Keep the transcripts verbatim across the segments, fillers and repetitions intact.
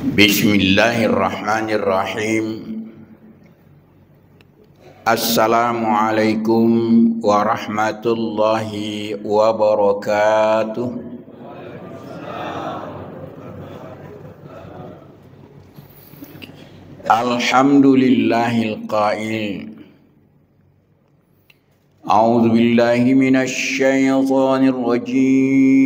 Bismillahirrahmanirrahim. Assalamualaikum warahmatullahi wabarakatuh. Alhamdulillahil qail. A'udzu billahi minasy syaithanir rajim.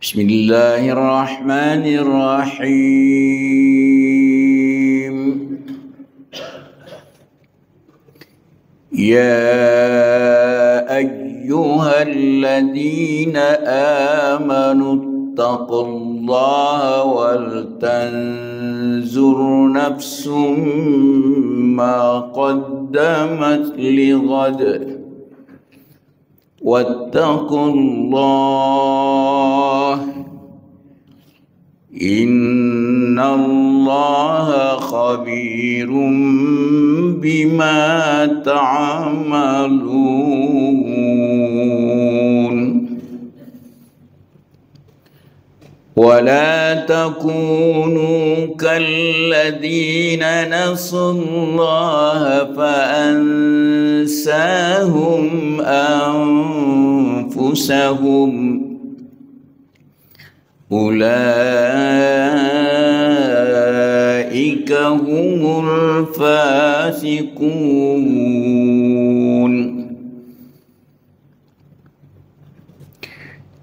Bismillahirrahmanirrahim. يا أيها الذين آمنوا اتقوا الله ولتنظر نفس ما قدمت لغد واتقوا الله إن الله خبير بما تعملون. ولا تكونوا كالذين نسوا الله فأنساهم أنفسهم أولئك هم الفاسقون.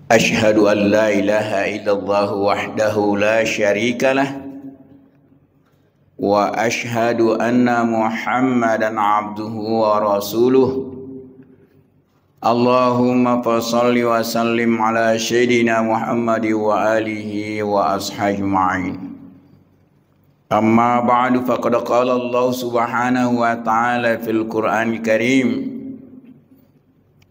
أشهد أن لا إله إلا الله وحده لا شريك له، وأشهد أن محمدا عبده ورسوله. اللهم فصل وسلم على سيدنا محمد وآله وأصحابه أجمعين. أما بعد، فقد قال الله سبحانه وتعالى في القرآن الكريم: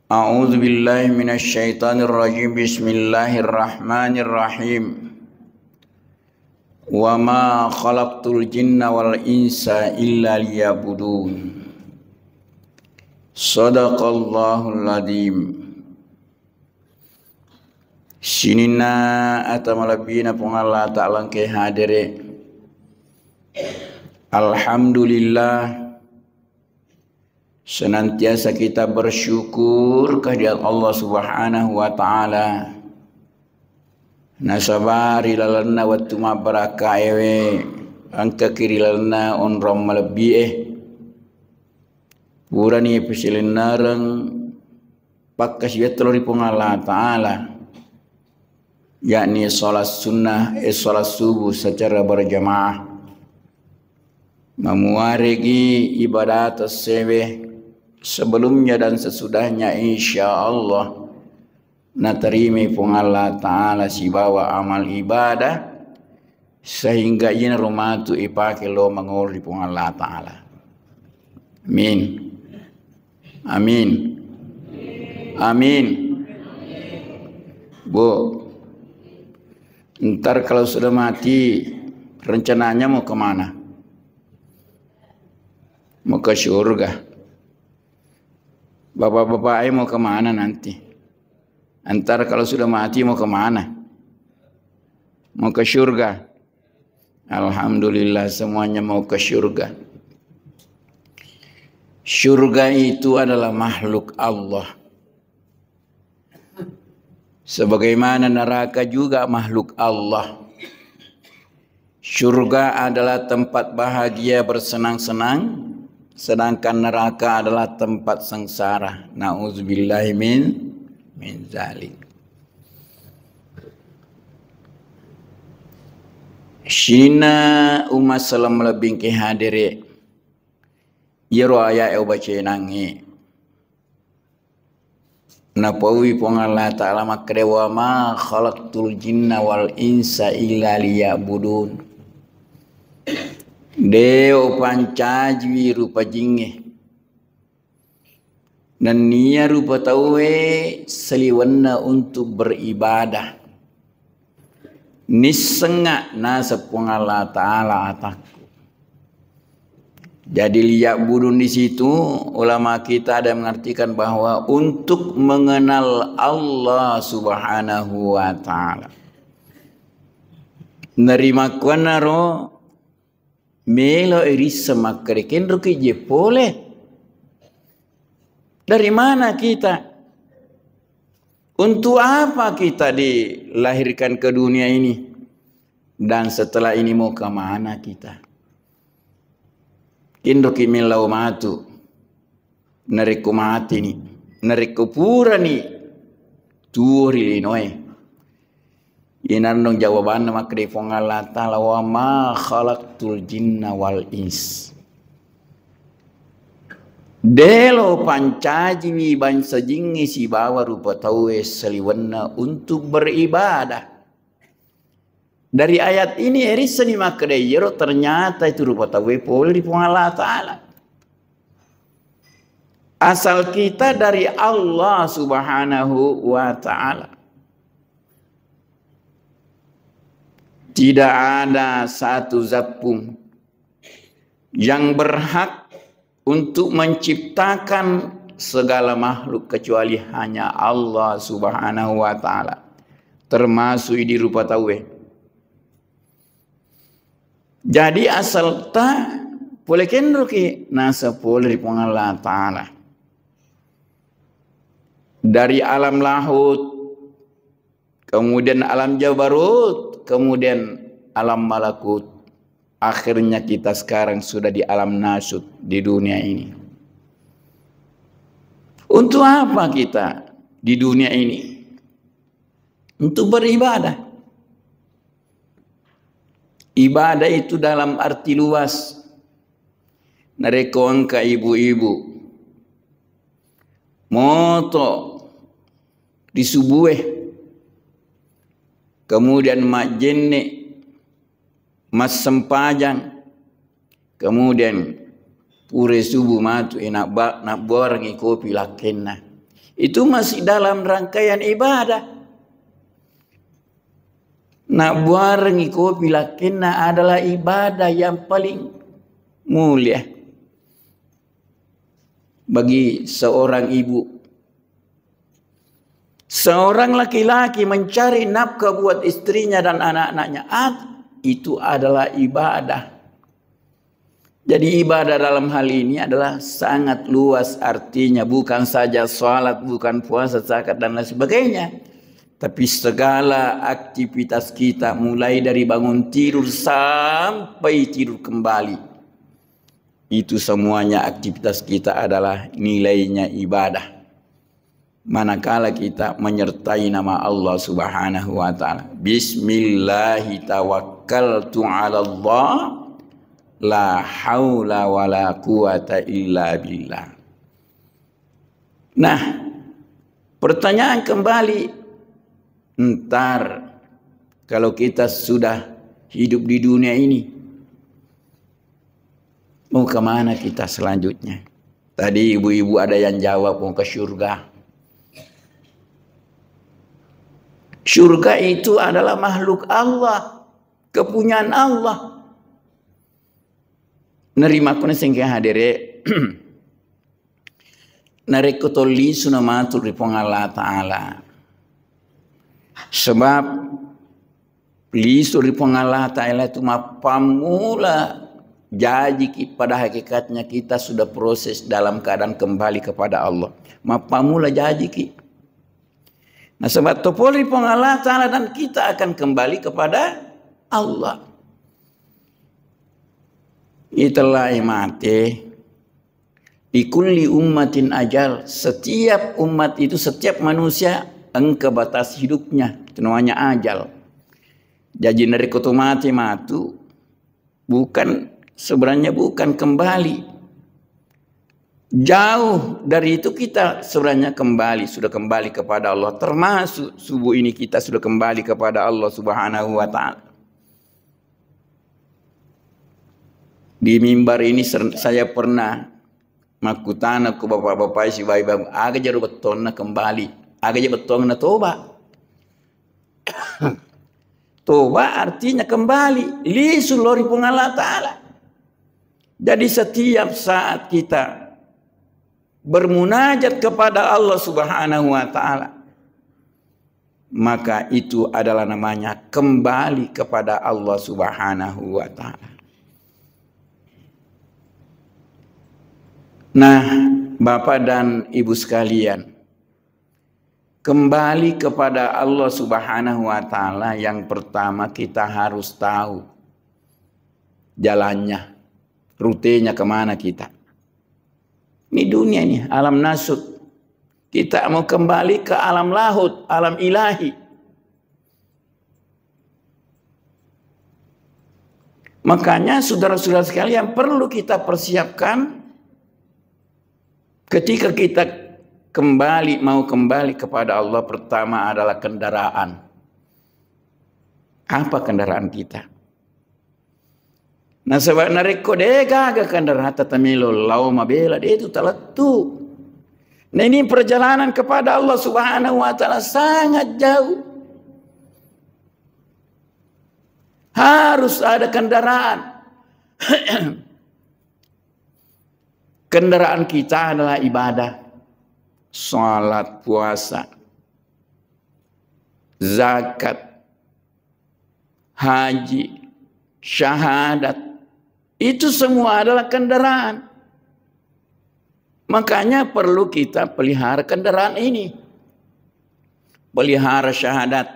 أعوذ بالله من الشيطان الرجيم. بسم الله الرحمن الرحيم. وما خلقت الجن والإنس إلا ليعبدون. صدق الله العظيم. Sininna ata malebbina Puang Allah Ta'ala engkae hadere. Alhamdulillah, senantiasa kita bersyukur kehadirat Allah Subhanahu wa Ta'ala. Nasaba ri lalenna wettu mabbarakkaewe, engkaki ri lalenna onrong malebbie. Purani pasilennereng pakkasiwiang tello ri Puang Allah Ta'ala, yakni sholat sunnah, eh, sholat subuh secara berjamaah. Mamuaregi ibadah tassewe sebelumnya dan sesudahnya, insya Allah, naterimai Puang Allah Ta'ala sibawa amal ibadah, sehingga iyanaro matu ipake lao mangolo ri Puang Allah Ta'ala. Amin. Amin. Amin. Bu, ntar kalau sudah mati, rencananya mau kemana? Mau ke surga. Bapak-bapak, eh, mau kemana nanti? Ntar kalau sudah mati mau kemana? Mau ke surga. Alhamdulillah, semuanya mau ke surga. Surga itu adalah makhluk Allah. Sebagaimana neraka juga makhluk Allah. Surga adalah tempat bahagia bersenang-senang, sedangkan neraka adalah tempat sengsara. Na'udzubillahi min, min zalik. Sininna umma selleng malebbingke hadere. Iyaro aya'e ubacenangnge. Napauwi Puang Allah Ta'ala makkeda, "Wa ma khalaqtul jinna wal insa illa liya'budun." De upancajiwi rupa jingnge nennia rupa tauwe saliwenna untuk beribadah. Nissengnga naseng Puang Allah Ta'ala atakku. Jadi, liya'budun di situ, ulama kita ada mengartikan bahwa untuk mengenal Allah Subhanahu wa Ta'ala. Narimakkuannaro melo irisseng makkeda kenroki je pole. Dari mana kita? Untuk apa kita dilahirkan ke dunia ini? Dan setelah ini mau kemana kita? Kenroki mellau matu. Narekko mateni, narekko purani tuo ri linoe. Inannong jawabanna makkeda Puang Allah Ta'ala, "Wa ma khalaqtul jinna wal ins." Delo pancajiwi bangsa jingnge sibawa rupa tauwe saliwenna untuk beribadah. Dari ayat ini, erissenni makkeda iyaro ternyata itu rupa tauwe pole ri Puang Allah Ta'ala. Asal kita dari Allah Subhanahu wa Ta'ala. Tidak ada satu zat pun yang berhak untuk menciptakan segala makhluk kecuali hanya Allah Subhanahu wa Ta'ala, termasuk idi rupa tauwe. Jadi asalta pole kenroki naseng pole ri Puang Allah Ta'ala. Dari alam lahut, kemudian alam jabarut, kemudian alam malakut. Akhirnya kita sekarang sudah di alam nasut di dunia ini. Untuk apa kita di dunia ini? Untuk beribadah. Ibadah itu dalam arti luas. Narekko engka ibu-ibu moto ri subue, kemudian majjenne, massempajang, kemudian pura subuh matu, eh, nabba-, nabbuarengngi kopi lakkenna. Itu masih dalam rangkaian ibadah. Nabbuarengngi kopi lakkenna adalah ibadah yang paling mulia bagi seorang ibu. Seorang laki-laki mencari nafkah buat istrinya dan anak-anaknya, at-, itu adalah ibadah. Jadi ibadah dalam hal ini adalah sangat luas artinya, bukan saja salat, bukan puasa, zakat, dan lain sebagainya. Tapi segala aktivitas kita, mulai dari bangun tidur sampai tidur kembali, itu semuanya aktivitas kita adalah nilainya ibadah. Manakala kita menyertai nama Allah Subhanahu wa Ta'ala. Bismillahi tawakkaltu 'ala Allah, la haula wa la quwata illa billah. Nah, pertanyaan kembali, entar kalau kita sudah hidup di dunia ini, mau kemana kita selanjutnya? Tadi ibu-ibu ada yang jawab, mau ke surga. Surga itu adalah makhluk Allah, kepunyaan Allah. Narimakko nasengke hadere, narekko tollisu namatu ri Puang Allah Ta'ala. Sebab lisu ri Puang Allah Ta'ala itu mappammula jajiki, pada hakikatnya kita sudah proses dalam keadaan kembali kepada Allah. Mappammula jajiki. Nasaba to pole ri Puang Allah Ta'ala dan kita akan kembali kepada Allah. Itellai mate. Likulli ummatin ajal. Setiap umat itu, setiap manusia engka batas hidupnya. Itu namanya ajal. Jaji narekko to mate matu, bukan, sebenarnya bukan kembali. Jauh dari itu kita sebenarnya kembali, sudah kembali kepada Allah. Termasuk subuh ini kita sudah kembali kepada Allah Subhanahu wa Ta'ala. Di mimbar ini ser-, saya pernah makkutana ku bapak-bapak sibawa ibu, aga jaro bettonna kembali, aga jaro bettonna toba. Toba artinya kembali, lisu lao ri Puang Allah Ta'ala. Jadi setiap saat kita bermunajat kepada Allah Subhanahu wa Ta'ala, maka itu adalah namanya kembali kepada Allah Subhanahu wa Ta'ala. Nah, Bapak dan Ibu sekalian, kembali kepada Allah Subhanahu wa Ta'ala, yang pertama kita harus tahu jalannya, rutenya kemana kita. Ini dunia ini, alam nasut. Kita mau kembali ke alam lahut, alam ilahi. Makanya, saudara-saudara sekalian, perlu kita persiapkan ketika kita kembali, mau kembali kepada Allah. Pertama adalah kendaraan. Apa kendaraan kita? Nasaba narekko de gaga kendaraan, tata melo lao mabela, de tu talettu. Nah, ini perjalanan kepada Allah Subhanahu wa Ta'ala sangat jauh. Harus ada kendaraan. Kendaraan kita adalah ibadah, salat, puasa, zakat, haji, syahadat. Itu semua adalah kendaraan. Makanya perlu kita pelihara kendaraan ini. Pelihara syahadat.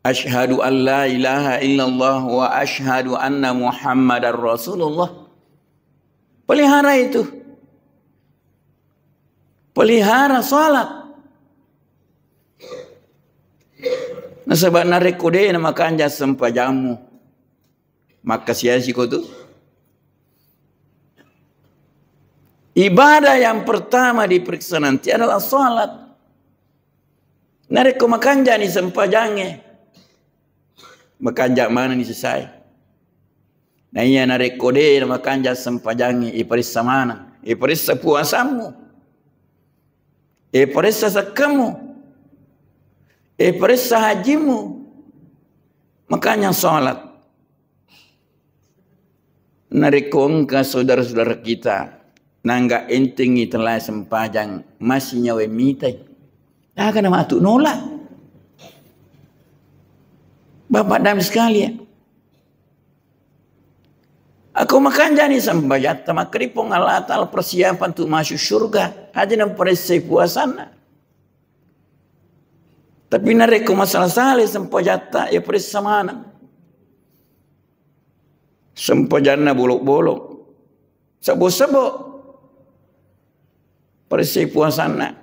Asyhadu an la ilaha illallah wa asyhadu anna Muhammadar Rasulullah. Pelihara itu. Pelihara salat. Nasaba narekko de na makanja sempajammu, makkasiasi ko tu. Ibadah yang pertama diperiksa nanti adalah salat. Narekko makanjani sempajangnge, makanja manenni sisae. Na iya narekko de makanja sempajangnge, iparessa maneng, iparessa puasammu, iparessa sekkemmu, iparessa hajimmu, makanya salat. Narekko engka saudara-saudara kita nangga entengngi telah sempajang, masih nyawa mitai, aga na matu nola. Bapak dan sekalian, aku makanjani sempajatta, makkeri Puang Allah Ta'ala persiapan untuk masuk surga, aja namparessai puasanna. Tapi narekko masalah sale sempajatta, ya paressa maneng. Sempajanna bolok-bolok, sebo-sebo, paressai puasanna.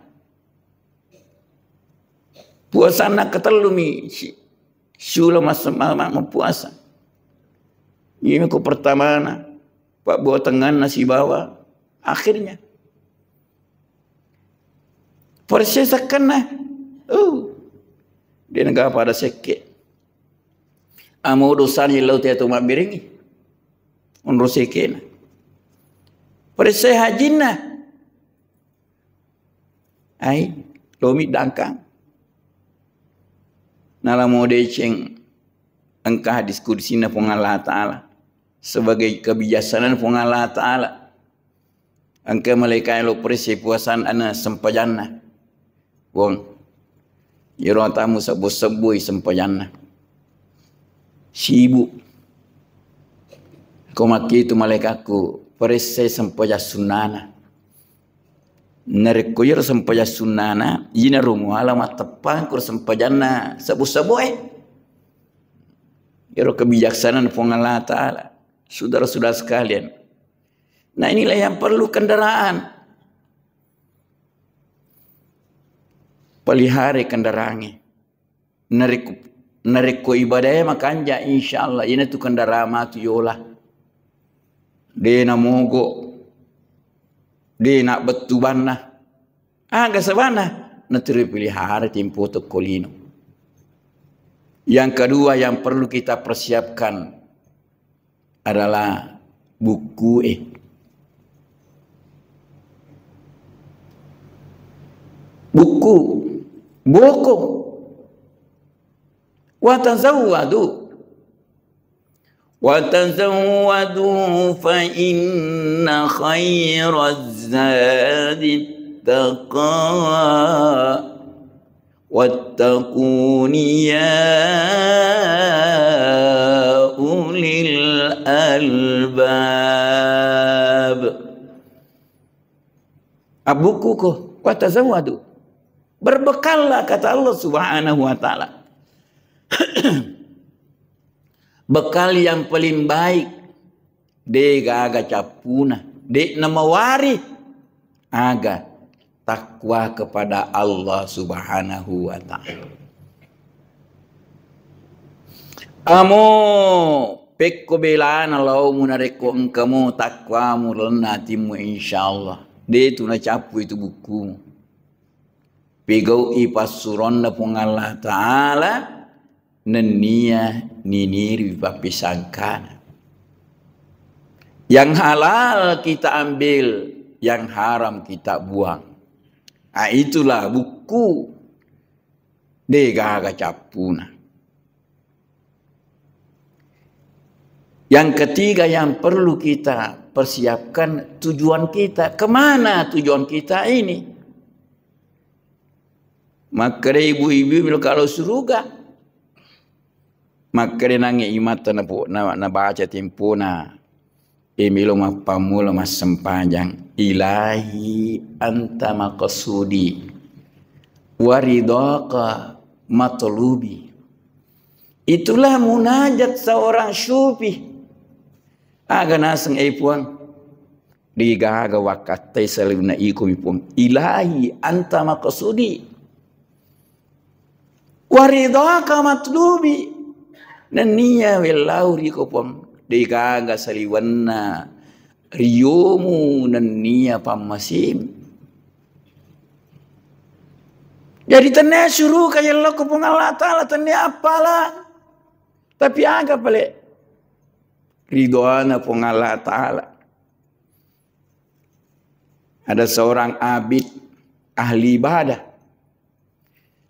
Puasanna ketellumi si-, siula mas-, ma-, ma-, mappuasa. Iya ko pertamana, pabbuatenganna sibawa akhirnya. Paressai sekkenna. Uh. De naga pada sekke. Amo dosani lau te tu mabbiringi. Onro sekkena. Paressai hajinna. Ai, lomi dangkang. Nalamo deceng engka hadis kudusinna Puang Allah Ta'ala. Sebagai kebijaksanaan Puang Allah Ta'ala. Engka malaika lo paressai puasan ana sempajanna. Wong, iyaro atamu sebbo-sebboi sempajanna. Sibuk. Ko makkitu malaikakku, paressai sempajang sunnana. Narekko iyaro sempajang sunnana, inaro muala matteppang ko sempajanna sebbo-sebboe. Iyaro kebijaksanaan Puang Allah Ta'ala. Saudara-saudara sekalian. Nah, inilah yang perlu kendaraan. Pelihara kendaraannya. Narekko, narekko ibadae makanja, insya Allah, inatu kendaraan matu yola. De namogo, de nabettu banna. Aga sabana? Naturu pelihara tempo tokko lino. Yang kedua yang perlu kita persiapkan adalah buku, eh. Buku, buku. Watazawwadu. Watazawwadu fa inna khairaz zadi taqwa. واتقون يا أولي الألباب. Abbukkuko, watazawwadu. Berbekallah, kata Allah Subhanahu wa Ta'ala. Bekal yang paling baik, de gaga cappuna, de namawari, aga, takwa kepada Allah Subhanahu wa Ta'ala. Amo pekko belana laomu narekko engkamu takwamu lalenna atimmu, insyaallah de tu nacappu itu bukkumu. Pegau'i passuronna Puang Allah Ta'ala, nennia niniri pappisangkana. Yang halal kita ambil, yang haram kita buang. Ah, itulah bukku de gaga cappuna. Yang ketiga yang perlu kita persiapkan, tujuan kita. Kemana tujuan kita ini? Makkeda ibu-ibu melo kalau suruga. Makkeda nange imata na, na, nabaca tempona. E melo mappammula massempajang. Ilahi anta maqsudi. Waridhaka matlubi. Itulah munajat seorang sufi. Aga naseng, e Puang, de gaga wakkattai saliwenna iko mi Puang. Ilahi anta maqsudi. Waridhaka matlubi. Nennia wellau riko Puang. De gaga saliwenna riomu nennia pammasemu. Jadi tennia suruga yellokko Puang Allah Ta'ala, tennia appala. Tapi aga pale ridhoana Puang Allah Ta'ala. Ada seorang abid, ahli ibadah.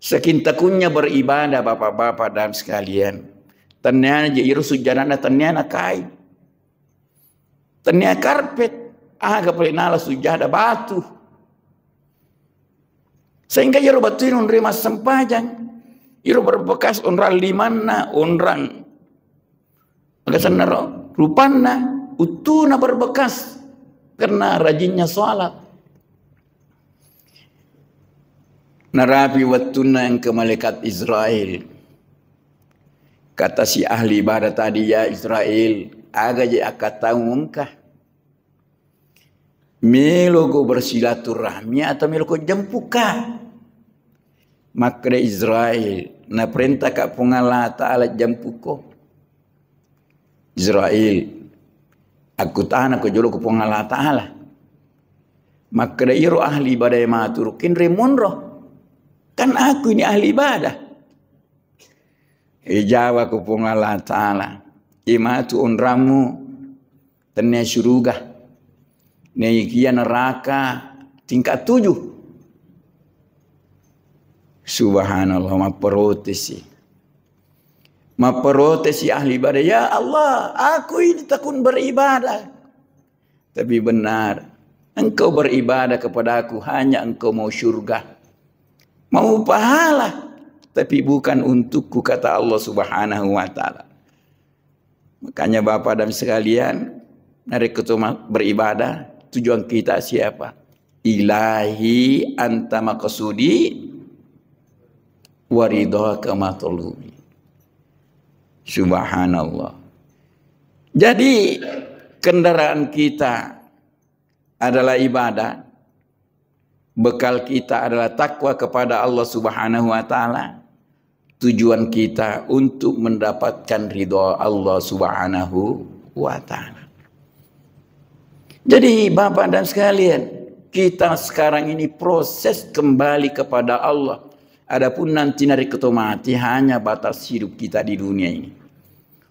Saking takunnya beribadah, bapak-bapak dan sekalian. Tennia je iro sujjadana tennia na kain. Tennia karpet, aga pale nala sujada batu. Sehingga iyaro batu ini onrang massempajang, iyaro berbekas onrang limanna, onrang aga sennaro rupanna, uttuna berbekas karena rajinnya sholat. Narapi wettunna engka malaikat Israel. Kata si ahli ibadah tadi, "Ya Israel, aga je akkatamu engka? Melo ko bersilaturahmi atau melo ko jempukka?" Makkeda Israel, "Naperintahka Puang Allah Ta'ala jempukko." Israel, "Akkutana ko jolo ko Puang Allah Ta'ala." Makkeda iro ahli ibadah e, "Maturu, kenre monro. Kan aku ini ahli ibadah." Ijawa ko Puang Allah Ta'ala, "Imatu onrammu tennia suruga, naikia neraka tingkat tujuh." Subhanallah, mapprotesi. Mapprotesi ahli ibadah, "Ya Allah, aku ini tekun beribadah. Tapi benar, engkau beribadah kepadaku, hanya engkau mau surga, mau pahala, tapi bukan untukku," kata Allah Subhanahu wa Ta'ala. Makanya Bapak dan sekalian, narekko to ma-, beribadah, tujuan kita siapa? Ilahi anta maqsudi waridhaka matlubi. Subhanallah. Jadi kendaraan kita adalah ibadah, bekal kita adalah takwa kepada Allah Subhanahu wa Ta'ala, tujuan kita untuk mendapatkan ridho Allah Subhanahu wa Ta'ala. Jadi Bapak dan sekalian, kita sekarang ini proses kembali kepada Allah. Adapun nanti narekko to mati, hanya batas hidup kita di dunia ini.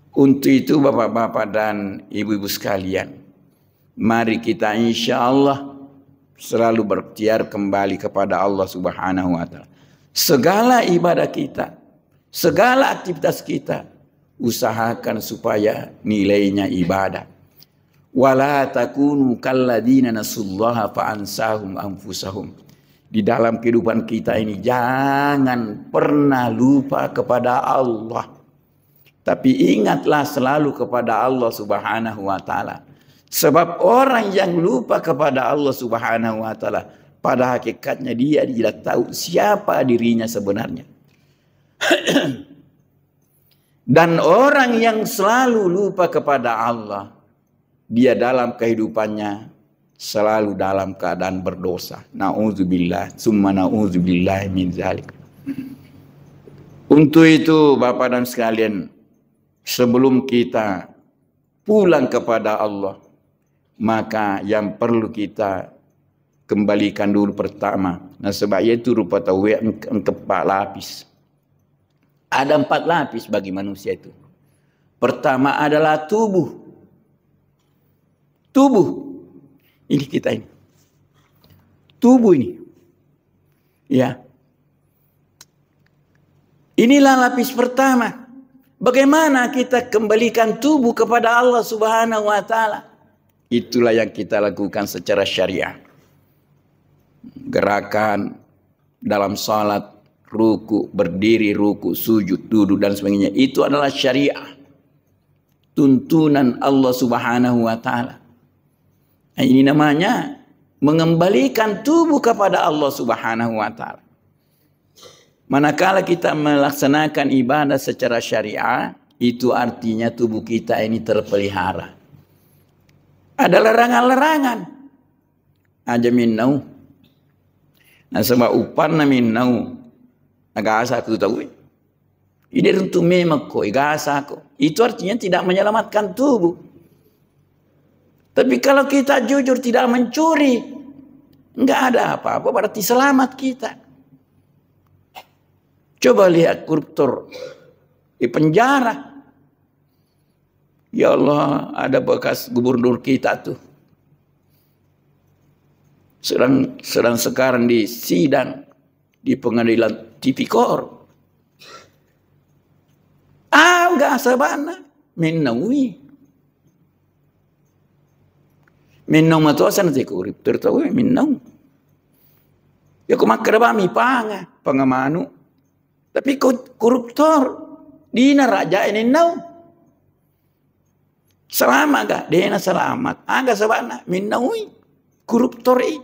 Untuk itu Bapak-bapak dan Ibu-ibu sekalian, mari kita insya Allah selalu berikhtiar kembali kepada Allah Subhanahu wa Ta'ala. Segala ibadah kita, segala aktivitas kita, usahakan supaya nilainya ibadah. Wala takunu kalladzina nasullaha fa ansahum anfusahum. Di dalam kehidupan kita ini, jangan pernah lupa kepada Allah. Tapi ingatlah selalu kepada Allah Subhanahu wa Ta'ala. Sebab orang yang lupa kepada Allah Subhanahu wa Ta'ala, pada hakikatnya dia tidak tahu siapa dirinya sebenarnya. Dan orang yang selalu lupa kepada Allah, dia dalam kehidupannya selalu dalam keadaan berdosa. Na'udzubillah, summa na'udzubillah min zalik. Untuk itu, Bapak dan sekalian, sebelum kita pulang kepada Allah, maka yang perlu kita kembalikan dulu pertama. Nah, sebab itu rupa tauwe eng-, engka empat lapis. Ada empat lapis bagi manusia itu. Pertama adalah tubuh. Tubuh. Ini kita ini. Tubuh ini. Ya. Inilah lapis pertama. Bagaimana kita kembalikan tubuh kepada Allah Subhanahu wa Ta'ala? Itulah yang kita lakukan secara syariah. Gerakan dalam salat, ruku, berdiri, ruku, sujud, duduk, dan sebagainya. Itu adalah syariah. Tuntunan Allah Subhanahu wa Ta'ala. Nah, ini namanya mengembalikan tubuh kepada Allah Subhanahu wa Ta'ala. Manakala kita melaksanakan ibadah secara syariah, itu artinya tubuh kita ini terpelihara. Ada larangan-larangan. Aja minnau. Nasaba upanna minnau, nagasa ko tauwe. Ini runtu memekko, igasako. Itu artinya tidak menyelamatkan tubuh. Tapi kalau kita jujur tidak mencuri, nggak ada apa-apa, berarti selamat kita. Coba lihat koruptor di penjara. Ya Allah, ada bekas gubernur kita tuh. Sedang, sedang sekarang di sidang di pengadilan tipikor. Ah, nggak sabana. Minnaui. Minnau matoa sana te koruptor tau, eh, minnau. Ya, ko makkeda ba mi panga, panga manu. Tapi ko-, koruptor, dina raja ini nau. Selamat ga? Dena selamat. Aga sabana? Minnaui. Koruptor i.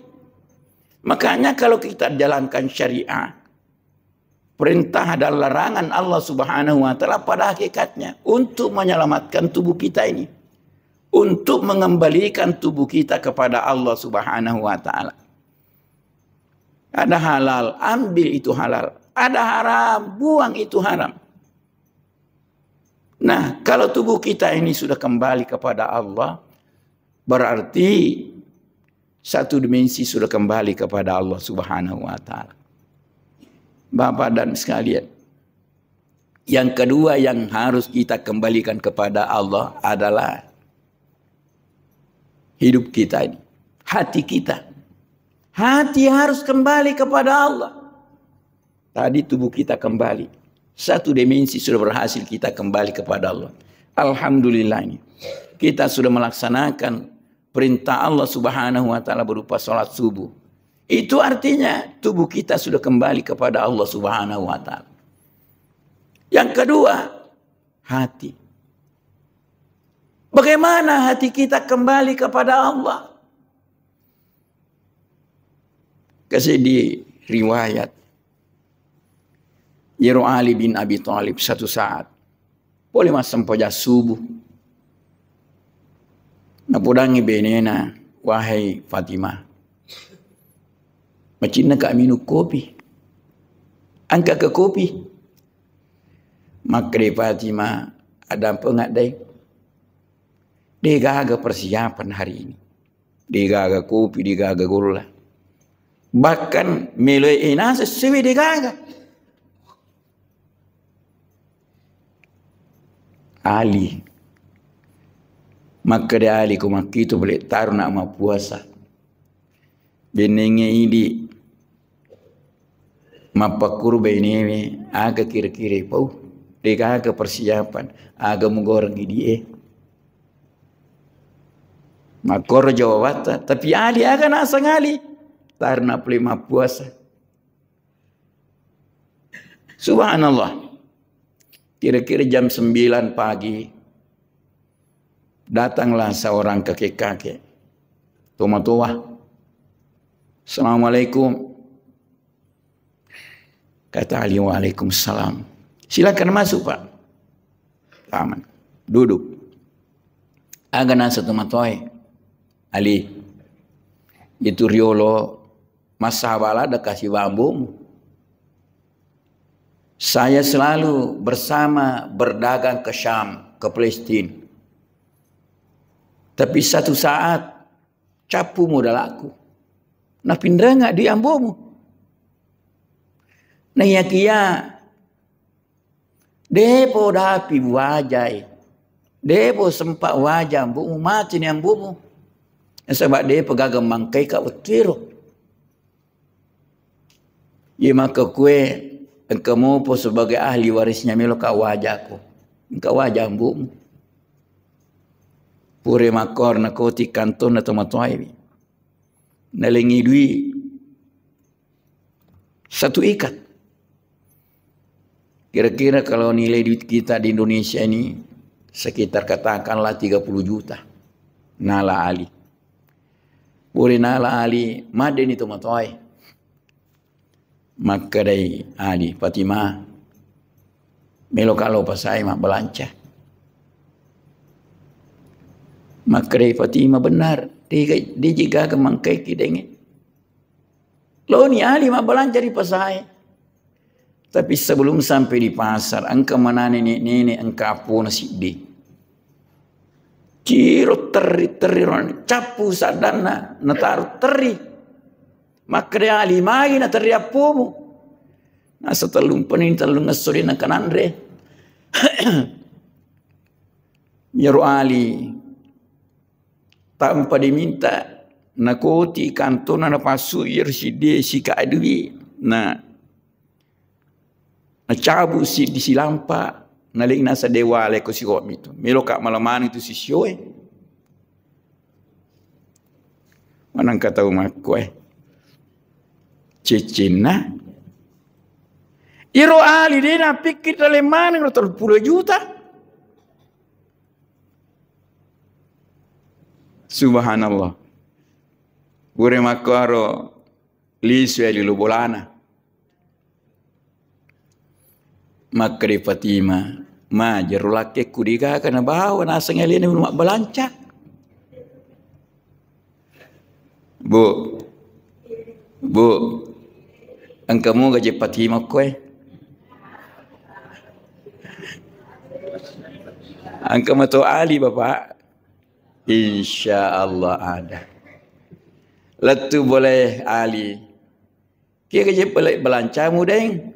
Makanya kalau kita jalankan syariah, perintah dan larangan Allah Subhanahu wa Ta'ala pada hakikatnya untuk menyelamatkan tubuh kita ini, untuk mengembalikan tubuh kita kepada Allah Subhanahu wa Ta'ala. Ada halal, ambil itu halal. Ada haram, buang itu haram. Nah, kalau tubuh kita ini sudah kembali kepada Allah, berarti satu dimensi sudah kembali kepada Allah Subhanahu wa Ta'ala. Bapak dan sekalian, yang kedua yang harus kita kembalikan kepada Allah adalah hidup kita ini, hati kita. Hati harus kembali kepada Allah. Tadi tubuh kita kembali. Satu dimensi sudah berhasil kita kembali kepada Allah. Alhamdulillah ini. Kita sudah melaksanakan perintah Allah Subhanahu wa Ta'ala berupa sholat subuh. Itu artinya tubuh kita sudah kembali kepada Allah Subhanahu wa Ta'ala. Yang kedua, hati. Bagaimana hati kita kembali kepada Allah? Kasi di riwayat. Yero Ali bin Abi Thalib satu saat pole massempajang subuh. Napodangi benena, "Wahai Fatimah, macinna ka minum kopi. Angka ke kopi." Makkeda Fatimah, "Ada apa ngadai? Degaga persiapan hari ini." Degaga kopi, degaga golla. Bahkan meloe inaseng sewe degaga. Ali. Makkeda Ali, ko makkitu bole taruna mappuasa. Bennengnge idi. Mappakkuru bainewe, aga kira-kira pau? Degaga persiapan, aga mugoreng idi'e. Makkoro jawabatta, tapi Ali aga naseng Ali? Tarna pole mappuasa. Subhanallah. Kira-kira jam sembilan pagi, datanglah seorang kakek-kakek, tomatoa. "Assalamualaikum." Kata Ali, "Waalaikumsalam." "Silakan masuk, Pak." Aman. Duduk. Aga naseng tomatoae, "Ali, itu riolo massabala de kasi ambomu. Saya selalu bersama berdagang ke Syam, ke Palestina. Tapi satu saat cappu modalakku. Napinrenga di ambomu. Naiyakia depo dapi wajai. Depo sempat waja ambomu, mati ni ambomu. Nasaba depo gaga mangkaika wettuero." Iya makkekue, engka mopo sebagai ahli warisnya meloka wajako. Engka waja ambomu. Pura makkoro nakoti kantonna tomatoaewi. Nalengi dui satu ikat. Kira-kira kalau nilai duit kita di Indonesia ini sekitar katakanlah tiga puluh juta. Nala Ali. Pura nala Ali, maddeni tomatoae. Makkedai Ali, "Fatimah, meloka lo pasai mabbalanca." Makkedai Fatimah, "Benar, de, deji gaga mangkaiki dengnge." Loni Ali mabbalanca ri pasai. Tapi sebelum sampai di pasar, engka manane nenek-nenek, engka appona siddi. Ciro terri-terri ro, cappu saddanna, nataro terri. Makkeda Ali, "Magi naterri appomu?" Nasa tellung peni, tellung esso de nengka nanre. Iyaro Ali tanpa diminta nakoti kantona, napassu iyaro siddi sika dui. Na Nacabu siddi silampa, naleng nasa dewale ko siho'mi tu. Meloka mala maneng tu sisioe. Manengka tau makkoe. Ciccinna. Iro Ali de napikkir daleng maneng ro tellu pulo juta. Subhanallah. Pura makkoro lisu e lilo bolana. Makkeda Fatimah, "Ma, jero lakkekku degaga nabawa naseng alena melo mabbalanca." Bu, Bu, engka muga je Fatimah koe? Engka mato Ali, Bapak? Insya Allah ada. Lettu boleh Ali. Kiga je pale balancamu, Deng?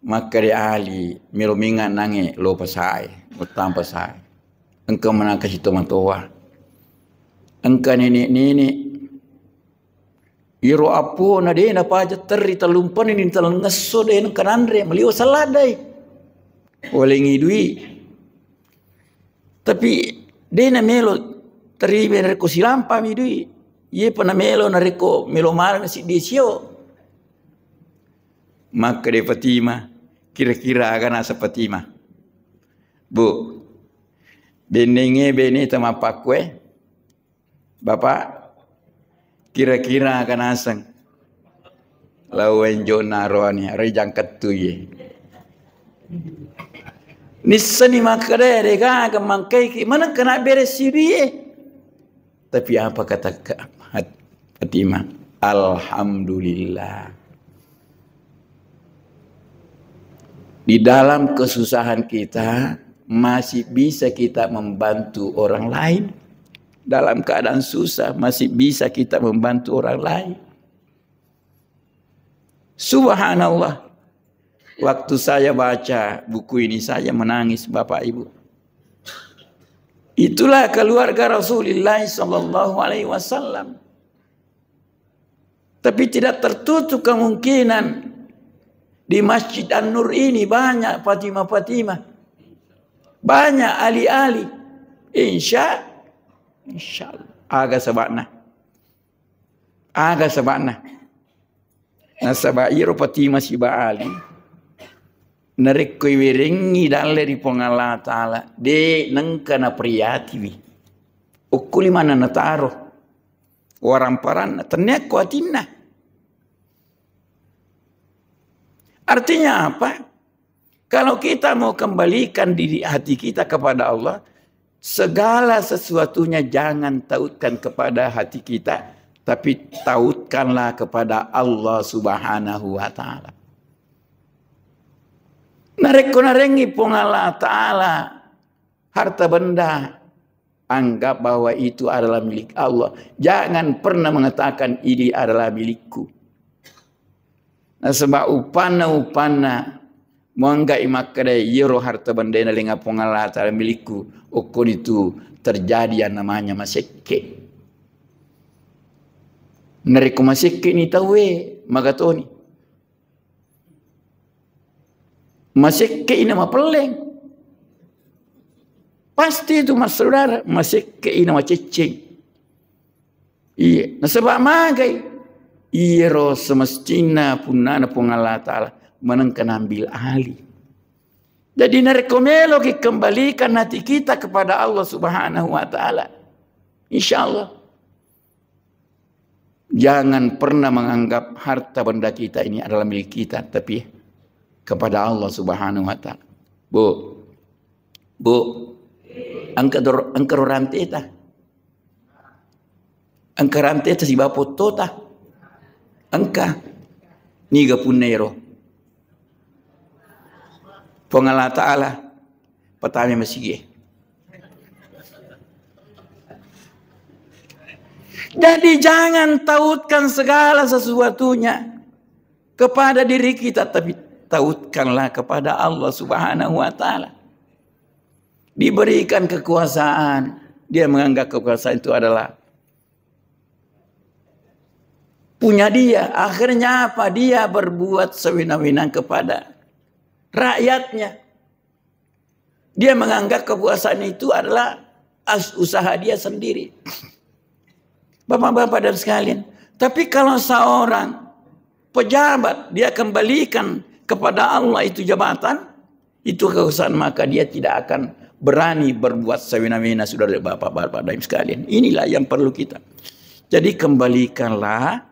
Makkeda Ali, melo mengnga nangnge lo pasae, lo tampa sae. Engka manaka sitomatoa. Engka nenek-nenek. Iro appona de napaja terri tellumpenni ni tellengngesso de nengka nanre, maliwa saladai. Walengi dui. Tapi de namelo terima narekko silampami dui. Iyepa namelo narekko melo maneng siddi sio. Makkeda Fatimah, kira-kira aga naseng Fatimah? Bu, bennengnge bene tamappakkoe. Bapak, kira-kira aga naseng? Laowa enjona aroane, aroi jangkettu iye. Nissani makkeda, degaga mangkaiki, maneng kena beres sibiye. Tapi apa kata Fatimah? Alhamdulillah. Di dalam kesusahan kita, masih bisa kita membantu orang lain. Dalam keadaan susah, masih bisa kita membantu orang lain. Subhanallah. Waktu saya baca buku ini, saya menangis, Bapak Ibu. Itulah keluarga Rasulullah sallallahu alaihi wasallam. Tapi tidak tertutup kemungkinan di Masjid An-Nur ini banyak Fatimah-Fatimah. Banyak Ali-Ali. Insya, insya Allah. Aga sabana. Aga saba'na? Nasaba iyaro Fatimah siba Ali, narekko iwerengngi dalle ri Puang Allah Ta'ala, de nengka naperiyatiwi. Ukkuli maneng nataro waramparanna, tennia ko atinna. Artinya apa? Kalau kita mau kembalikan diri, hati kita kepada Allah, segala sesuatunya jangan tautkan kepada hati kita, tapi tautkanlah kepada Allah Subhanahu wa Ta'ala. Narekko narengngi Puang Allah Ta'ala harta benda, anggap bahwa itu adalah milik Allah. Jangan pernah mengatakan, "Ini adalah milikku." Nasaba upanna-upanna muangga'i makkeda, "Iyaro harta bendana lenga Puang Allah Ta'ala milikku," okkoni tu terjadi yang namanya masekke. Narekko masekke ni tauwe, magatoni. Masekke ina mapelleng. Pasti itu, mas saudara, masekke ina macecceng. Iya, nasaba magai? Iyaro semestinna punnana Puang Allah Ta'ala manengka nambil alih. Jadi narekko meloki kembalikan hati kita kepada Allah Subhanahu wa Ta'ala, insya Allah, jangan pernah menganggap harta benda kita ini adalah milik kita, tapi kepada Allah Subhanahu wa Ta'ala. Bu, Bu, engka dor-, engka ro ranteta. Engka ranteta sibawa pottota. Engka. Niga punna ero? Puang Allah Ta'ala patame masigi. Jadi jangan tautkan segala sesuatunya kepada diri kita, tapi tautkanlah kepada Allah Subhanahu wa Ta'ala. Diberikan kekuasaan, dia menganggap kekuasaan itu adalah punya dia. Akhirnya apa? Dia berbuat sewenang-wenang kepada rakyatnya. Dia menganggap kekuasaan itu adalah as-, usaha dia sendiri. Bapak-bapak dan sekalian, tapi kalau seorang pejabat dia kembalikan kepada Allah itu jabatan, itu kekuasaan, maka dia tidak akan berani berbuat semena-mena, saudara, bapak-bapak dan sekalian. Inilah yang perlu kita. Jadi kembalikanlah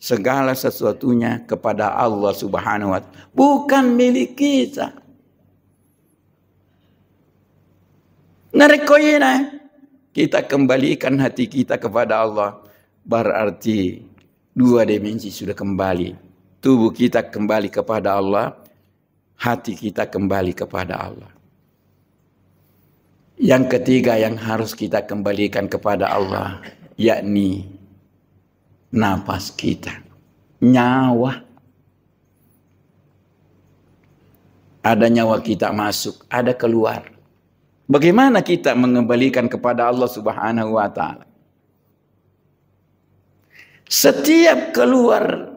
segala sesuatunya kepada Allah Subhanahu wa Ta'ala. Bukan milik kita. Narekko ina kita kembalikan hati kita kepada Allah, berarti dua dimensi sudah kembali. Tubuh kita kembali kepada Allah, hati kita kembali kepada Allah. Yang ketiga yang harus kita kembalikan kepada Allah, yakni napas kita, nyawa. Ada nyawa kita masuk, ada keluar. Bagaimana kita mengembalikan kepada Allah Subhanahu wa Ta'ala? Setiap keluar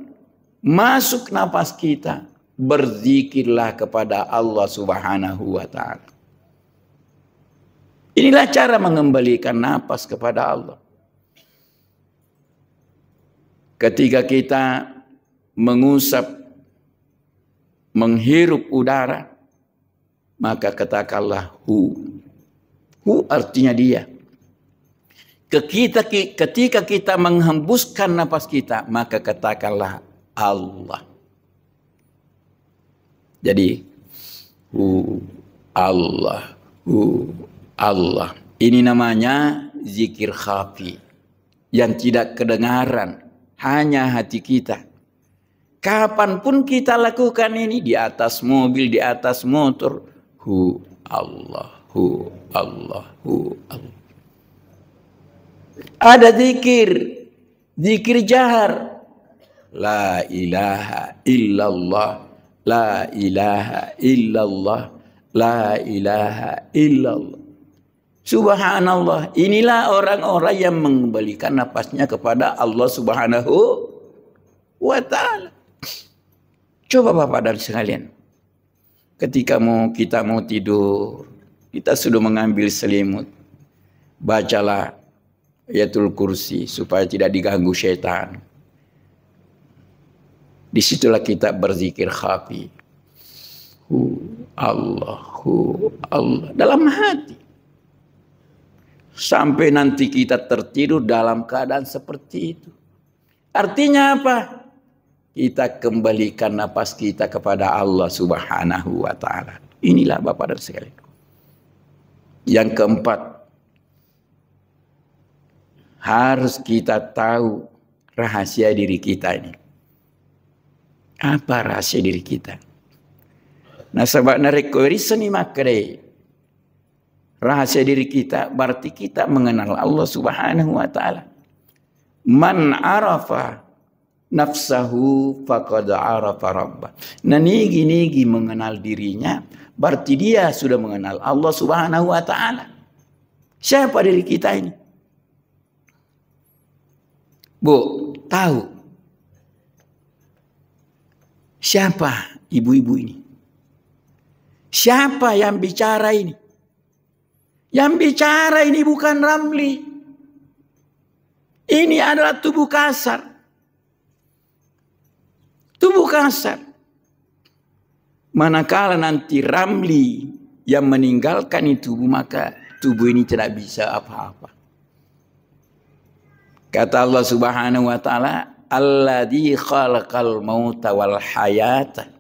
masuk napas kita, berzikirlah kepada Allah Subhanahu wa Ta'ala. Inilah cara mengembalikan napas kepada Allah. Ketika kita mengusap, menghirup udara, maka katakanlah hu. Hu artinya dia. Ke-, kita ki-, ketika kita menghembuskan napas kita, maka katakanlah Allah. Jadi, hu, Allah, hu, Allah. Ini namanya zikir khafi yang tidak kedengaran, hanya hati kita. Kapanpun kita lakukan ini, di atas mobil, di atas motor, hu Allah, hu Allah, hu Allah. Ada zikir, zikir jahar. La ilaha illallah, la ilaha illallah, la ilaha illallah. Subhanallah, inilah orang-orang yang mengembalikan nafasnya kepada Allah Subhanahu wa Ta'ala. Coba Bapak dan sekalian, ketika mau, kita mau tidur, kita sudah mengambil selimut, bacalah Ayatul Kursi supaya tidak diganggu setan. Disitulah kita berzikir khafi. Hu Allah, hu Allah. Dalam hati. Sampai nanti kita tertidur dalam keadaan seperti itu. Artinya apa? Kita kembalikan napas kita kepada Allah Subhanahu wa Ta'ala. Inilah, Bapak dan sekalian. Yang keempat, harus kita tahu rahasia diri kita ini. Apa rahasia diri kita? Nasaba narekko irisenni makkedai rahasia diri kita, berarti kita mengenal Allah Subhanahu wa Ta'ala. Man arafa nafsahu faqad arafa rabbah. Nah, nigi-nigi mengenal dirinya, berarti dia sudah mengenal Allah Subhanahu wa Ta'ala. Siapa diri kita ini? Bu, tahu siapa ibu-ibu ini? Siapa yang bicara ini? Yang bicara ini bukan Ramli. Ini adalah tubuh kasar. Tubuh kasar. Manakala nanti Ramli yang meninggalkan ini tubuh, maka tubuh ini tidak bisa apa-apa. Kata Allah Subhanahu wa Ta'ala, "Alladzi khalaqal mauta wal hayata."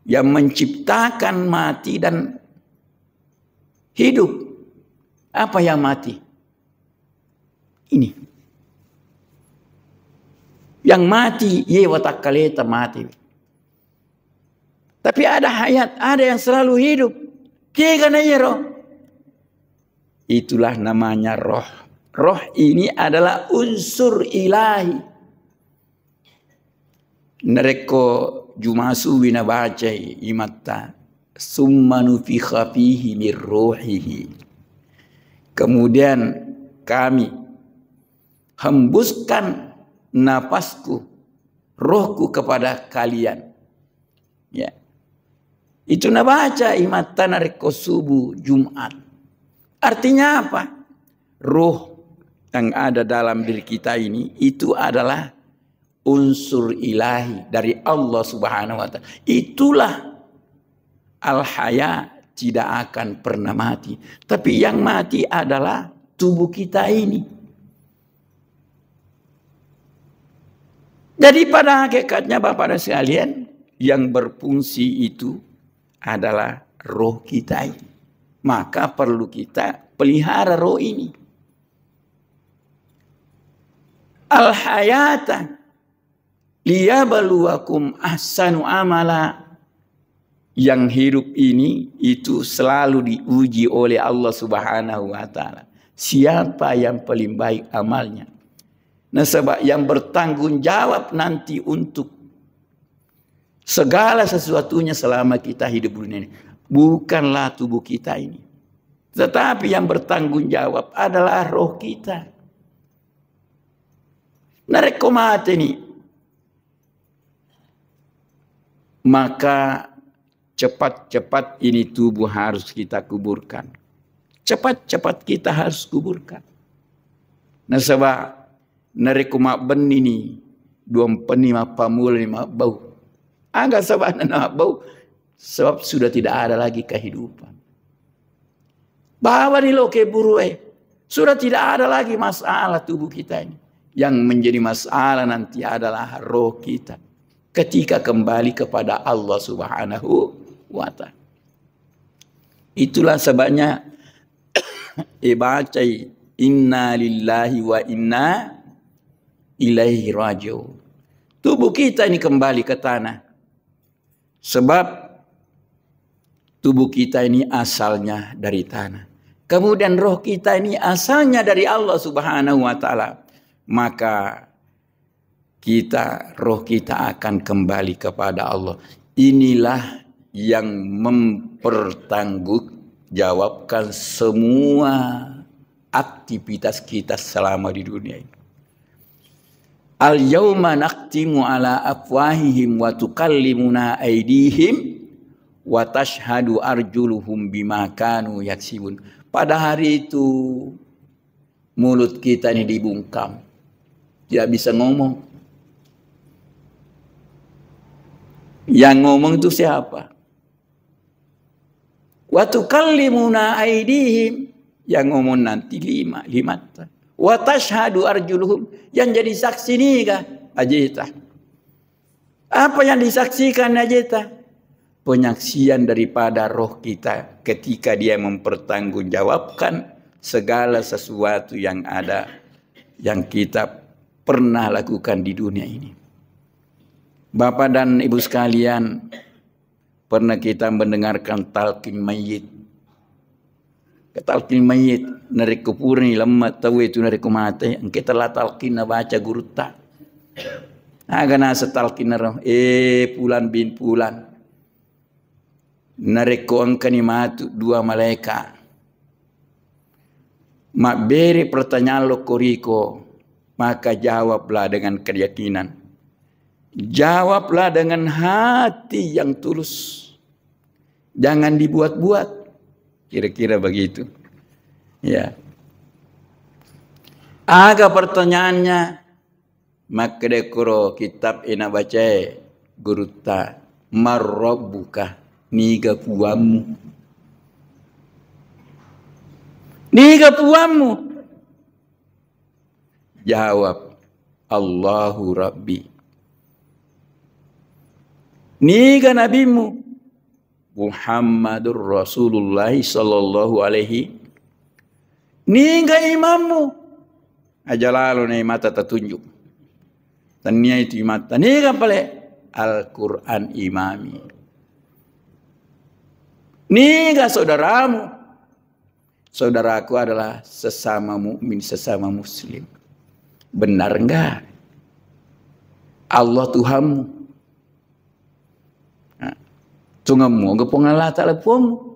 Yang menciptakan mati dan hidup. Apa yang mati? Ini. Yang mati, ye watakkaleta mati. Tapi ada hayat, ada yang selalu hidup. Kega na iyaro? Itulah namanya roh. Roh ini adalah unsur ilahi. Narekko jumasuwi nabacai imatta, "Summa nufikha fihi min ruhihi." Kemudian kami hembuskan napasku, rohku kepada kalian. Ya. Itu nabaca imatta narekko subuh Jumat. Artinya apa? Roh yang ada dalam diri kita ini, itu adalah unsur ilahi dari Allah Subhanahu wa Ta'ala. Itulah al-haya, tidak akan pernah mati. Tapi yang mati adalah tubuh kita ini. Jadi pada hakikatnya, Bapak dan sekalian, yang berfungsi itu adalah roh kita ini. Maka perlu kita pelihara roh ini. Al-hayata liyabluwakum ahsanu amala. Yang hidup ini itu selalu diuji oleh Allah Subhanahu wa Ta'ala. Siapa yang paling baik amalnya? Nasaba yang bertanggung jawab nanti untuk segala sesuatunya selama kita hidup di dunia ini bukanlah tubuh kita ini. Tetapi yang bertanggung jawab adalah roh kita. Narekko mateni, maka cepat-cepat ini tubuh harus kita kuburkan. Cepat-cepat kita harus kuburkan. Nasaba narekko mabbennini, duampenni mappammulani mabbau. Aga sabana mabbau? Sebab sudah tidak ada lagi kehidupan. Bawani lo ke burue. Sudah tidak ada lagi masalah tubuh kita ini. Yang menjadi masalah nanti adalah roh kita ketika kembali kepada Allah Subhanahu wa Ta'ala. Itulah sebabnya, eh, bacai, "Inna lillahi wa inna ilaihi raji'un." Tubuh kita ini kembali ke tanah. Sebab tubuh kita ini asalnya dari tanah. Kemudian roh kita ini asalnya dari Allah Subhanahu wa Ta'ala. Maka kita, roh kita akan kembali kepada Allah. Inilah yang mempertanggungjawabkan semua aktivitas kita selama di dunia ini. "Al-yauma nakhtimu ala afwahihim wa tukallimuna aidihim wa tashhadu arjuluhum bima kanu yaksibun." Pada hari itu, Mulut kita ini dibungkam. Tidak bisa ngomong. Yang ngomong itu siapa? "Wa tukallimuna aidihim," yang ngomong nanti lima, limatta. "Wa tashhadu arjuluhum," yang jadi saksi niga? Ajeta. Apa yang disaksikan ajeta? Penyaksian daripada roh kita ketika dia mempertanggungjawabkan segala sesuatu yang ada, yang kita pernah lakukan di dunia ini. Bapak dan Ibu sekalian, pernah kita mendengarkan talqin mayyit. Ke talqin mayyit, narekko purani lemma tau itu, narekko mate, engka tala talqin nabaca gurutta. Aga nasa talqin naro, "Eh, Pulan bin Pulan, narekko engkani matu dua malaika mabbere pertanyaan lokko riko, maka jawablah dengan keyakinan. Jawablah dengan hati yang tulus. Jangan dibuat-buat." Kira-kira begitu. Ya. Aga pertanyaannya, makkedekoro kitab ena bacae gurutta, "Marrabbuka?" Niga puammu? Niga puammu? Jawab, "Allahu Rabbi." Niga nabimmu? "Muhammadur Rasulullah sallallahu alaihi." Niga imammu? Aja lalo na imata tatunjuk. Tania itu imata. Niga pale? Al-Quran imami. Niga saudaramu? Saudaraku adalah sesama mukmin, sesama muslim. Benar enggak? Allah Tuhanmu. Nah, tungammu, enggak Puang Allah Ta'ala Puangmu.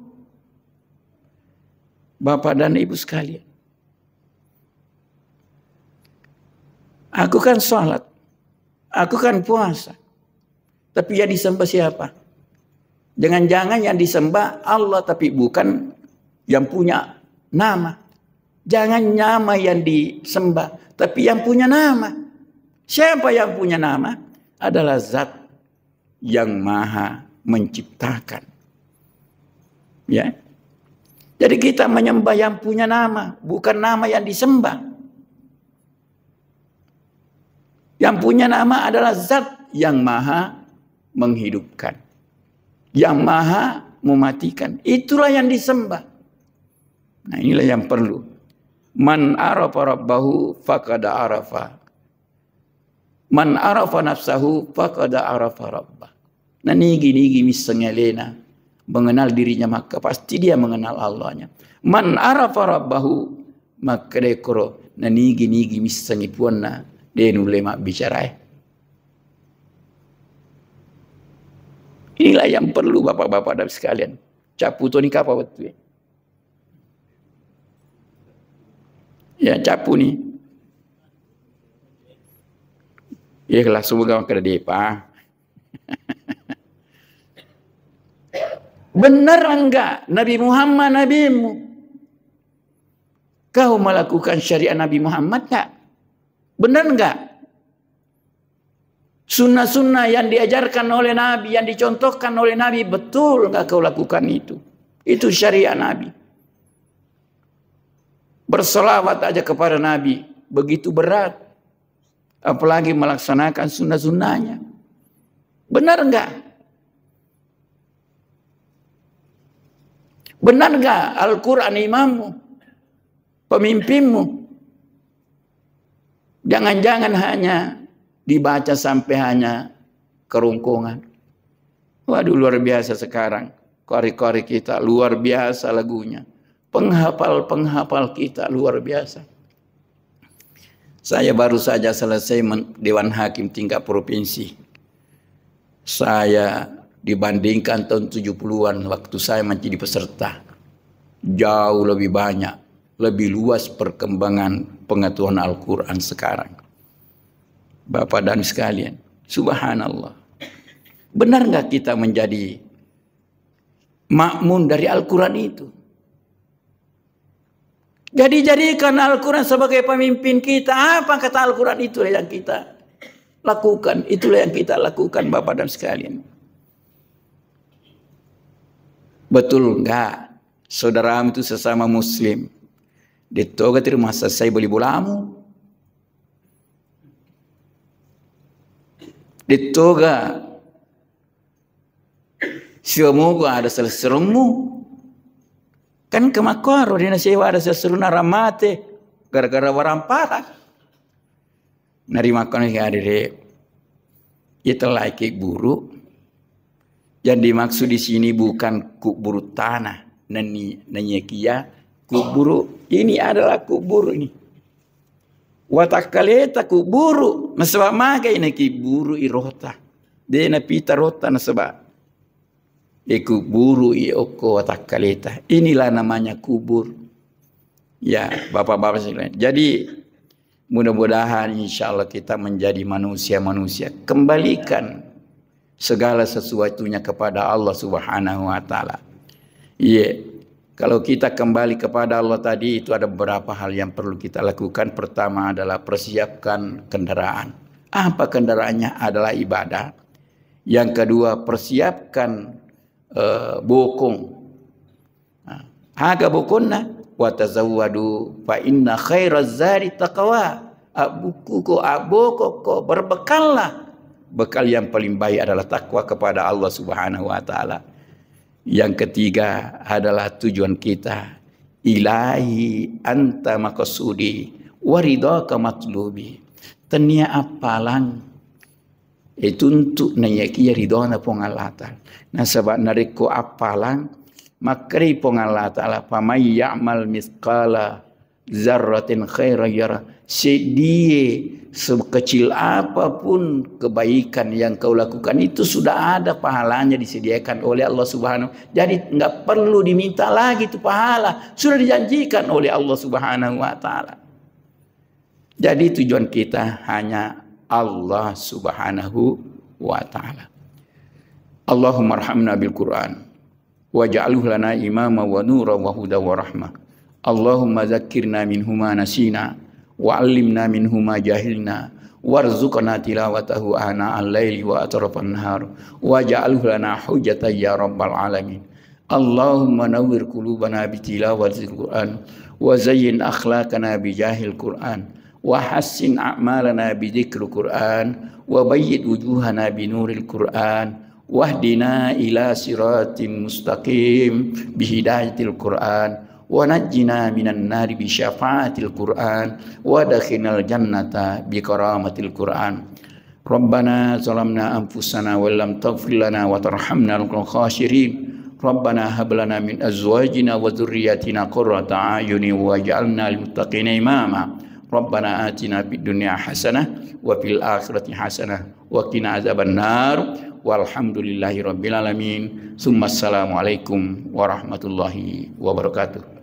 Bapak dan Ibu sekalian, aku kan sholat, aku kan puasa, tapi yang disembah siapa? Jangan-jangan yang disembah Allah, tapi bukan yang punya nama. Jangan nama yang disembah, tapi yang punya nama. Siapa yang punya nama? Adalah Zat yang Maha Menciptakan. Ya. Jadi kita menyembah yang punya nama, bukan nama yang disembah. Yang punya nama adalah Zat yang Maha Menghidupkan, yang Maha Mematikan. Itulah yang disembah. Nah, inilah yang perlu. "Man arafa rabbahu faqad arafa. Man arafa nafsahu faqad arafa rabbah." Nah, nigi-nigi misseng alena, mengenal dirinya, maka pasti dia mengenal Allahnya. "Man arafa rabbahu," makkedekoro, nah, nigi-nigi missengi puanna, de nulle mabbicarae. Inilah yang perlu, Bapak-bapak dan sekalian. Cappu toni kapa wettue. Ya, cappu ni. Ya, langsung buka makkeda depa. Benar enggak Nabi Muhammad nabimu? Kau melakukan syariat Nabi Muhammad enggak? Benar enggak? Sunnah-sunnah yang diajarkan oleh Nabi, yang dicontohkan oleh Nabi, betul nggak kau lakukan itu? Itu syariat Nabi. Bersolawat aja kepada Nabi, begitu berat. Apalagi melaksanakan sunnah-sunnahnya. Benar nggak? Benar nggak Al-Quran imammu, pemimpinmu? Jangan-jangan hanya dibaca sampai hanya kerongkongan. Waduh, luar biasa sekarang. Qari-qari kita luar biasa lagunya. Penghafal-penghafal kita luar biasa. Saya baru saja selesai men-, Dewan Hakim tingkat provinsi. Saya dibandingkan tahun tujuh puluhan waktu saya menjadi peserta. Jauh lebih banyak, lebih luas perkembangan pengetahuan Al-Quran sekarang. Bapak dan sekalian, subhanallah. Benar nggak kita menjadi makmun dari Al-Quran itu? Jadi, jadikan Al-Quran sebagai pemimpin kita. Apa kata Al-Quran, itulah yang kita lakukan. Itulah yang kita lakukan, Bapak dan sekalian. Betul nggak? Saudaramu itu sesama muslim. Dettoga terima selesai beli bolamu. Dettoga siwa mogo ada selesseremmu. Kan kemakkuaro dena sewa ada selesserunna ramate gara-gara warampara. Narimakkono ki adere, itellai ki buru. Yang dimaksud di sini bukan kuburu tanah, nani-, nanya kia kuburu. Ini adalah kuburu ini. Watakkaleta kuburu, nasaba magai na kiburu i rota. De napita rota nasaba e kuburu i okko watakkaleta. Inilah namanya kubur. Ya, Bapak-bapak sekalian. Jadi, mudah-mudahan, insya Allah, kita menjadi manusia-manusia. Kembalikan segala sesuatunya kepada Allah Subhanahu wa Ta'ala. Iya, kalau kita kembali kepada Allah tadi, itu ada beberapa hal yang perlu kita lakukan. Pertama adalah persiapkan kendaraan. Apa kendaraannya? Adalah ibadah. Yang kedua, persiapkan, eh, bokong. Nah, aga bokonna? "Watazawwadu fa inna khairaz zadi taqwa." Abbukkuko, abbokokko, berbekallah. Bekal yang paling baik adalah takwa kepada Allah Subhanahu wa Ta'ala. Yang ketiga adalah tujuan kita. "Ilahi anta maqsudi wa ridhaka matlubi." Tennia appalang, e, tuntu naiyakia ridhona Puang Allah Ta'ala. Nasaba narekko appalang, makkeri Puang Allah Ta'ala, "Faman ya'mal mitsqala dzarratin khairan yara." Seddie, sekecil apapun kebaikan yang kau lakukan itu sudah ada pahalanya disediakan oleh Allah Subhanahu. Jadi nggak perlu diminta lagi itu pahala, sudah dijanjikan oleh Allah Subhanahu wa Ta'ala. Jadi tujuan kita hanya Allah Subhanahu wa Ta'ala. Allahumma arhamna bil Qur'an waj'alhu lana imama wa nura wa huda wa rahmah. Allahumma dzakkirna minhu ma nasina wa 'allimna minhu ma jahilna warzuqna tilawatahu ana al-laili wa atrafan nahar waj'alhu lana hujjatan ya rabbal alamin. Allahumma nawwir qulubana bi tilawatil Qur'an wa zayyin akhlaqana bi jahil Qur'an wa hassin a'malana bi dzikril Qur'an wa bayyid wujuhana bi nuril Qur'an wahdina ila siratin mustaqim bi hidayatil Qur'an wa najjina minan nari bi syafaatil Qur'an wa adkhilnal jannata bi karamatil Qur'an. Rabbana zalamna anfusana wa illam taghfir lana wa tarhamna lanakunanna minal khasirin. Rabbana hab lana min azwajina wa dzurriyyatina qurrata a'yunin waj'alna lil muttaqina imama. Rabbana atina fid dunya hasanah wa fil akhirati hasanah wa qina adzabannar. Walhamdulillahi rabbil alamin. Tsumma assalamu alaikum warahmatullahi wabarakatuh.